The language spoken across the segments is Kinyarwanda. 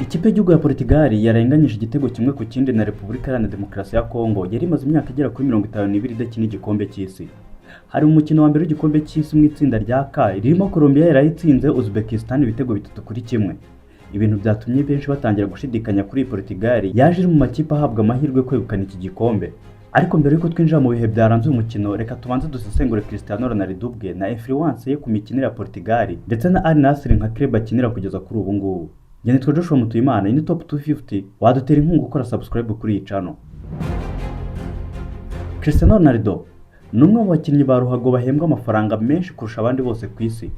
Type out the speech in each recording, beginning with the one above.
Ikipe y'igihugu ya Portugal yarenganyije igitego 1-1 na Repubulika Iharanira Demokarasi ya Kongo yari imaze imyaka igera kuri 52 idakina igikombe cy'isi. Hari umukino wa mbere w'igikombe cy'isi mu itsinda rya K ririmo Colombia yarayitsinze Uzbekistan ibitego 3-1. Ibintu byatumye benshi batangira gushidikanya kuri iyi Portugal yaje iri mu makipe ahabwa amahirwe yo kwegukana iki gikombe. Ariko mbere yuko twinjira mu bihe byaranze uyu mukino, reka tubanze dusesengure Cristiano Ronaldo ubwe na influence ye ku mikinire ya Portugal ndetse na Al Nassr nka club akinira kugeza kuri ubu ngubu. Njye nitwa Joshua Mutuyimana, iyi ni Top 250, wadutera inkunga ukora subscribe kuri iyi channel. Cristiano Ronaldo ni umwe mu bakinnyi ba ruhago bahembwa amafaranga menshi kurusha abandi bose ku isi.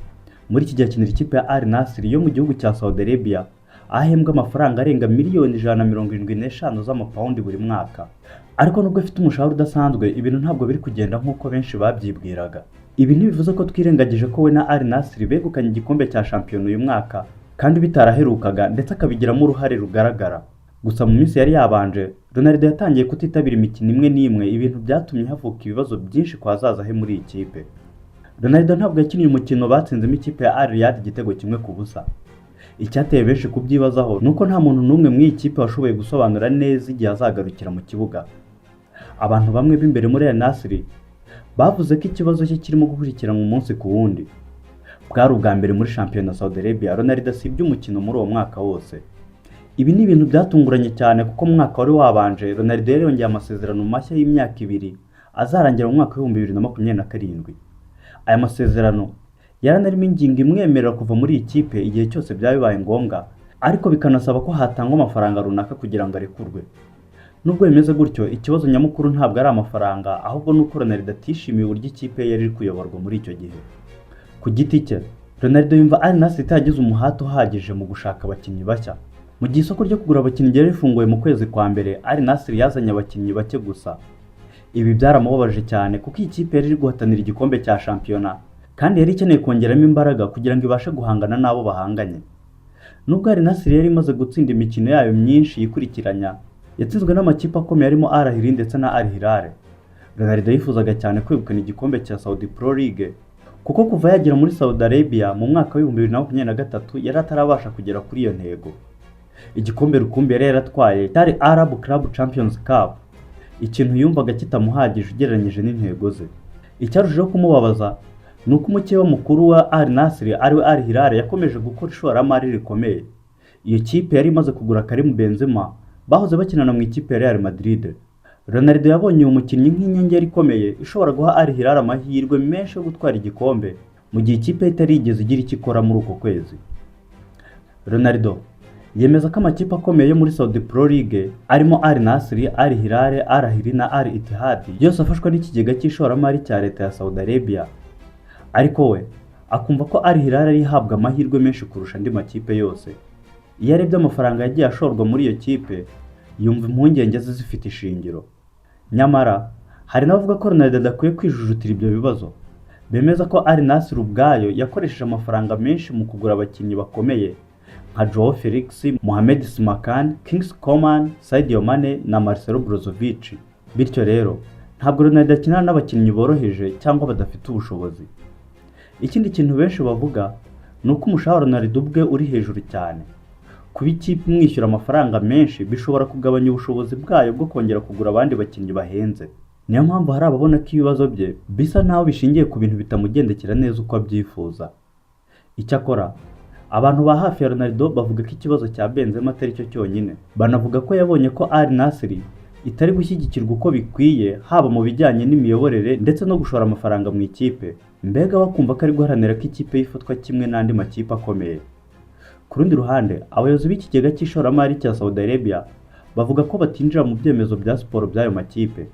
Muri iki gihe akinira ikipe ya Al Nassr yo mu gihugu cya Saudi Arabia, aho ahembwa amafaranga arenga miliyoni 175 z'amapawundi buri mwaka. Ariko nubwo afite umushahara udasanzwe, ibintu ntabwo biri kugenda nk'uko benshi babyibwiraga. Ibi ntibivuze ko twirengagije ko we na Al Nassr begukanye igikombe cya shampiyona uyu mwaka kandi bitaraherukaga, ndetse akabigiramo uruhare rugaragara. Gusa mu minsi yari yabanje, Ronaldo yatangiye kutitabira imikino imwe n'imwe, ibintu byatumye havuka ibibazo byinshi ku hazaza he muri iyi kipe. Ronaldo ntabwo yakiniye umukino batsinzemo ikipe ya Al Riyadh igitego 1-0. Icyateye benshi kubyibazaho ni uko nta muntu n'umwe muri iyi kipe washoboye gusobanura neza igihe azagarukira mu kibuga. Abantu bamwe b'imbere muri Al Nassr bavuze ko ikibazo cye kirimo gukurikiranwa umunsi ku wundi. Bwari ubwa mbere muri shampiyona Saudi Arabia Ronaldo asibye umukino muri uwo mwaka wose. Ibi ni ibintu byatunguranye cyane kuko mu mwaka wari wabanje Ronaldo yari yongeye amasezerano mashya y'imyaka 2 azarangira mu mwaka wa 2027. Aya masezerano yaranarimo ingingo imwemerera kuva muri iyi kipe igihe cyose byaba bibaye ngombwa, ariko bikanasaba ko hatangwa amafaranga runaka kugira ngo arekurwe. Nubwo bimeze gutyo, ikibazo nyamukuru ntabwo ari amafaranga, ahubwo ni uko Ronaldo atishimiye uburyo ikipe ye yari iri kuyoborwa muri icyo gihe. Ku giti cye, Ronaldo yumva Al Nassr itagize umuhate uhagije mu gushaka abakinnyi bashya. Mu gihe isoko ryo kugura abakinnyi ryari rifunguye mu kwezi kwa mbere, Al Nassr yazanye abakinnyi bake gusa. Ibi byaramubabaje cyane kuko iyi kipe yari iri guhatanira igikombe cya shampiyona kandi yari ikeneye kongeramo imbaraga kugira ngo ibashe guhangana n'abo bahanganye. Nubwo Al Nassr yari imaze gutsinda imikino yayo myinshi yikurikiranya, yatsinzwe n'amakipe akomeye arimo Al Ahly ndetse na Al Hilal. Ronaldo yifuzaga cyane kwegukana igikombe cya Saudi Pro League kuko kuva yagera muri Saudi Arabia mu mwaka wa 2023 yari atarabasha kugera kuri iyo ntego. Igikombe rukumbi yari yaratwaye cyari Arab Club Champions Cup, ikintu yumvaga kitamuhagije ugereranyije n'intego ze. Icyarushijeho kumubabaza ni uko umukeba mukuru wa Al Nassr, ariwe Al Hilal, yakomeje gukora ishoramari rikomeye. Iyo kipe yari imaze kugura Karim Benzema bahoze bakinana mu ikipe ya Real Madrid. Ronaldo yabonye uyu mukinnyi nk'inyongera ikomeye ishobora guha Al Hilal amahirwe menshi yo gutwara igikombe, mu gihe ikipe ye itarigeze igira icyo ikora muri uko kwezi. Ronaldo yemeza ko amakipe akomeye yo muri Saudi Pro League arimo Al Nassr, Al Hilal, Al Ahly na Al Ittihad yose afashwa n'ikigega cy'ishoramari cya leta ya Saudi Arabia. Ariko we akumva ko Al Hilal ari ihabwa amahirwe menshi kurusha andi makipe yose. Iyo arebye amafaranga yagiye ashorwa muri iyo kipe, yumva impungenge ze zifite ishingiro. Nyamara hari n'abavuga ko Ronaldo adakwiye kwijujutira ibyo bibazo. Bemeza ko Al Nassr ubwayo yakoresheje amafaranga menshi mu kugura abakinnyi bakomeye nka Joao Felix, Mohamed Simakan, Kingsley Coman, Sadio Mane na Marcelo Brozovic. Bityo rero ntabwo Ronaldo akinana n'abakinnyi boroheje cyangwa badafite ubushobozi. Ikindi kintu benshi bavuga ni uko umushahara Ronaldo ubwe uri hejuru cyane. Kuba ikipe imwishyura amafaranga menshi bishobora kugabanya ubushobozi bwayo bwo kongera kugura abandi bakinnyi bahenze. Niyo mpamvu hari ababona ko ibibazo bye bisa naho bishingiye ku bintu bitamugendekera neza uko abyifuza. Icyakora abantu ba hafi ya Ronaldo bavuga ko ikibazo cya Benzema atari cyo cyonyine. Banavuga ko yabonye ko Al Nassr itari gushyigikirwa uko bikwiye, haba mu bijyanye n'imiyoborere ndetse no gushora amafaranga mu ikipe. Mbega we akumva ko ari guharanira ko ikipe ye ifatwa kimwe n'andi makipe akomeye. Ku rundi ruhande, abayobozi b'ikigega cy'ishoramari cya Saudi Arabia bavuga ko batinjira mu byemezo bya siporo by'ayo makipe.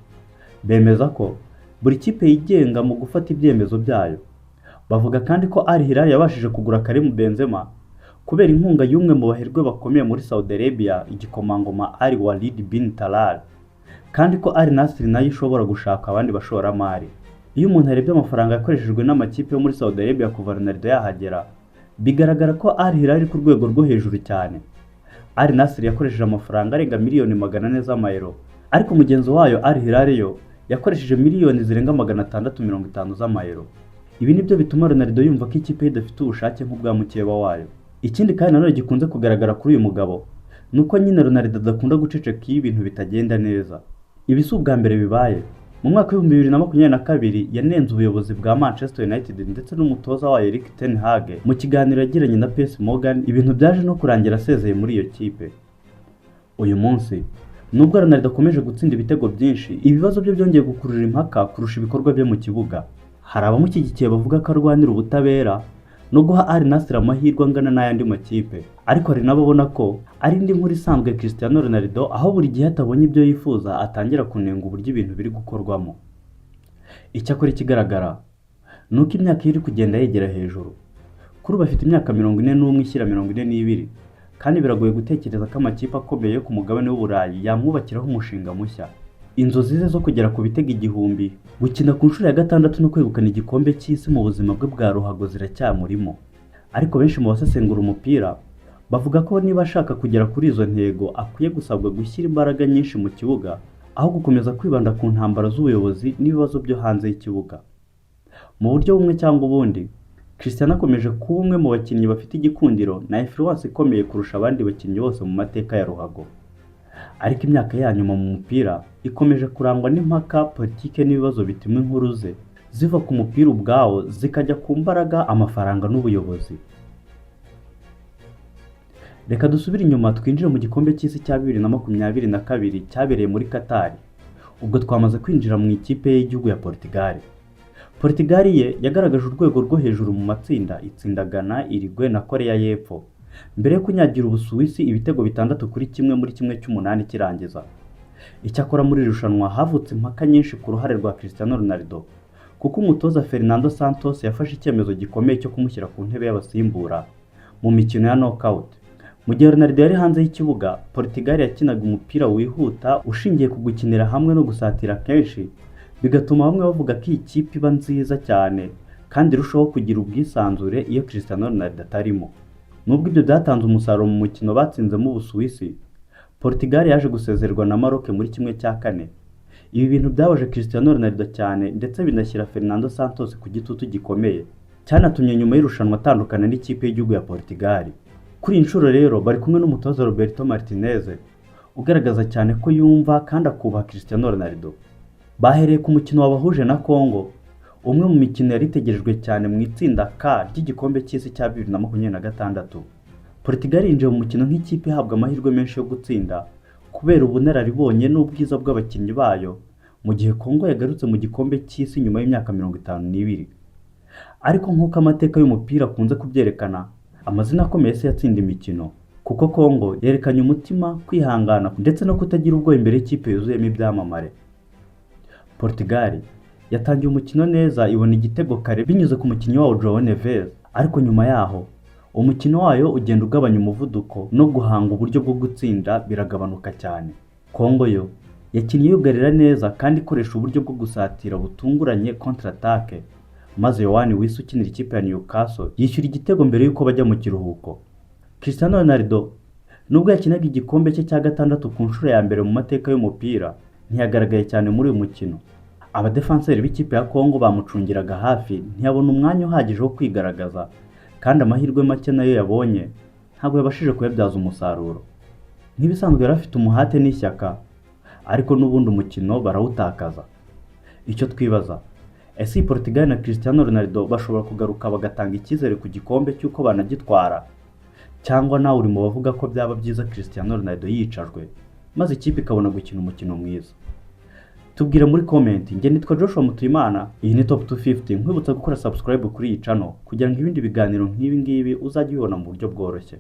Bemeza ko buri kipe yigenga mu gufata ibyemezo byayo. Bavuga kandi ko Al Hilal yabashije kugura Karim Benzema kubera inkunga y'umwe mu baherwe bakomeye muri Saudi Arabia, igikomangoma Al Walid bin Talal, kandi ko Al Nassr nayo ishobora gushaka abandi bashoramari. Iyo umuntu arebye amafaranga yakoreshejwe n'amakipe yo muri Saudi Arabia kuva Ronaldo yahagera, bigaragara ko Al Hilal iri ku rwego rwo hejuru cyane. Al Nassr yakoresheje amafaranga arenga miliyoni 400 z'amayero, ariko mugenzi wayo Al Hilal yo yakoresheje miliyoni zirenga 650 z'amayero. Ibi nibyo bituma Ronaldo yumva ko ikipe ye idafite ubushake nk'ubwa mukeba wayo. Ikindi kandi nanone gikunze kugaragara kuri uyu mugabo Ni uko nyine Ronaldo adakunda guceceka iyo ibintu bitagenda neza. Ibi si ubwa mbere bibaye. Mu mwaka wa 2022 yanenze ubuyobozi bwa Manchester United ndetse n'umutoza wayo Erik ten Hag mu kiganiro yagiranye na Piers Morgan, ibintu byaje no kurangira asezeye muri iyo kipe. Uyu munsi, nubwo Ronaldo akomeje gutsinda ibitego byinshi, ibibazo bye byongeye gukurura impaka kurusha ibikorwa bye mu kibuga. Hari abamushyigikiye bavuga ko arwanira ubutabera no guha Al Nassr amahirwe angana n'ayandi makipe, ariko hari n'ababona ko ari indi nkuru isanzwe Cristiano Ronaldo, aho buri gihe atabonye ibyo yifuza atangira kunenga uburyo ibintu biri gukorwamo. Icyakora ikigaragara ni uko imyaka ye iri kugenda yegera hejuru. Kuri ubu afite imyaka 41 ishyira 42, kandi biragoye gutekereza ko amakipe akomeye yo ku mugabane w'Uburayi yamwubakiraho umushinga mushya. Inzozi ze zo kugera ku bitego 1000, gukina ku nshuro ya gatandatu no kwegukana igikombe cy'isi mu buzima bwe bwa ruhago ziracyamurimo. Ariko benshi mu basesengura umupira bavuga ko niba ashaka kugera kuri izo ntego akwiye gusabwa gushyira imbaraga nyinshi mu kibuga aho gukomeza kwibanda ku ntambara z'ubuyobozi n'ibibazo byo hanze y'ikibuga. Mu buryo bumwe cyangwa ubundi, Cristiano akomeje kuba umwe mu bakinnyi bafite igikundiro na influence ikomeye kurusha abandi bakinnyi bose mu mateka ya ruhago. Ariko imyaka ya nyuma mu mupira ikomeje kurangwa n'impaka, politike n'ibibazo bituma inkuru ze ziva ku mupira ubwawo zikajya ku mbaraga, amafaranga n'ubuyobozi. Reka dusubire inyuma twinjire mu gikombe cy'isi cya 2022 cyabereye muri Qatar. Ubwo twamaze kwinjira mu ikipe y'igihugu ya Portugal. Portugal ye yagaragaje urwego rwo hejuru mu matsinda, itsinda Ghana, Uruguay na Korea y'Epfo, mbere yo kunyagira Ubusuwisi ibitego 6-1 muri 1/8 kirangiza. Icyakora muri iri rushanwa havutse impaka nyinshi ku ruhare rwa Cristiano Ronaldo, kuko umutoza Fernando Santos yafashe icyemezo gikomeye cyo kumushyira ku ntebe y'abasimbura mu mikino ya knockout. Mu gihe Ronaldo yari hanze y'ikibuga, Portugal yakinaga umupira wihuta ushingiye ku gukinira hamwe no gusatira kenshi, bigatuma bamwe bavuga ko iyi kipe iba nziza cyane kandi irushaho kugira ubwisanzure iyo Cristiano Ronaldo atarimo. Nubwo ibyo byatanze umusaruro mu mukino batsinzemo Ubusuwisi, Portugal yaje gusezererwa na Maroc muri 1/4. Ibi bintu byabaje Cristiano Ronaldo cyane ndetse binashyira Fernando Santos ku gitutu gikomeye, cyanatumye nyuma y'irushanwa atandukana n'ikipe y'igihugu ya Portugal. Kuri iyi nshuro rero bari kumwe n'umutoza Roberto Martinez, ugaragaza cyane ko yumva kandi akubaha Cristiano Ronaldo. Bahereye ku mukino wabahuje na Congo, umwe mu mikino yari itegerejwe cyane mu itsinda K ry'igikombe cy'isi cya 2026. Portugal yinjiye mu mukino nk'ikipe ihabwa amahirwe menshi yo gutsinda kubera ubunararibonye n'ubwiza bw'abakinnyi bayo, mu gihe Congo yagarutse mu gikombe cy'isi nyuma y'imyaka 52. Ariko nk'uko amateka y'umupira akunze kubyerekana, amazina akomeye si yo atsinda imikino, kuko Congo yerekanye umutima, kwihangana ndetse no kutagira ubwoba imbere y'ikipe yuzuyemo ibyamamare. Portugal yatangiye umukino neza, ibona igitego kare binyuze ku mukinnyi wawo João Neves, ariko nyuma yaho umukino wayo ugenda ugabanya umuvuduko no guhanga uburyo bwo gutsinda biragabanuka cyane. Congo yo yakinnye yugarira neza kandi ikoresha uburyo bwo gusatira butunguranye, contre attaque, maze Yoane Wissa ukinira ikipe ya Newcastle yishyura igitego mbere y'uko bajya mu kiruhuko. Cristiano Ronaldo, nubwo yakinaga igikombe cye cya gatandatu ku nshuro ya mbere mu mateka y'umupira, ntiyagaragaye cyane muri uyu mukino. Abadefanseri b'ikipe ya Congo bamucungiraga hafi, ntiyabona umwanya uhagije wo kwigaragaza, kandi amahirwe make nayo yabonye ntabwo yabashije kuyabyaza umusaruro. Nk'ibisanzwe yari afite umuhate n'ishyaka, ariko n'ubundi umukino barawutakaza. Icyo twibaza: ese iyi Portugal na Cristiano Ronaldo bashobora kugaruka bagatanga icyizere ku gikombe cy'uko banagitwara, cyangwa nawe uri mu bavuga ko byaba byiza Cristiano Ronaldo yicajwe maze ikipe ikabona gukina umukino mwiza? Tubwire muri comment. Njye nitwa Joshua Mutuyimana, iyi ni Top 250. Nkwibutsa gukora subscribe kuri iyi channel kugira ngo ibindi biganiro nk'ibi ngibi uzajye ubibona mu buryo bworoshye.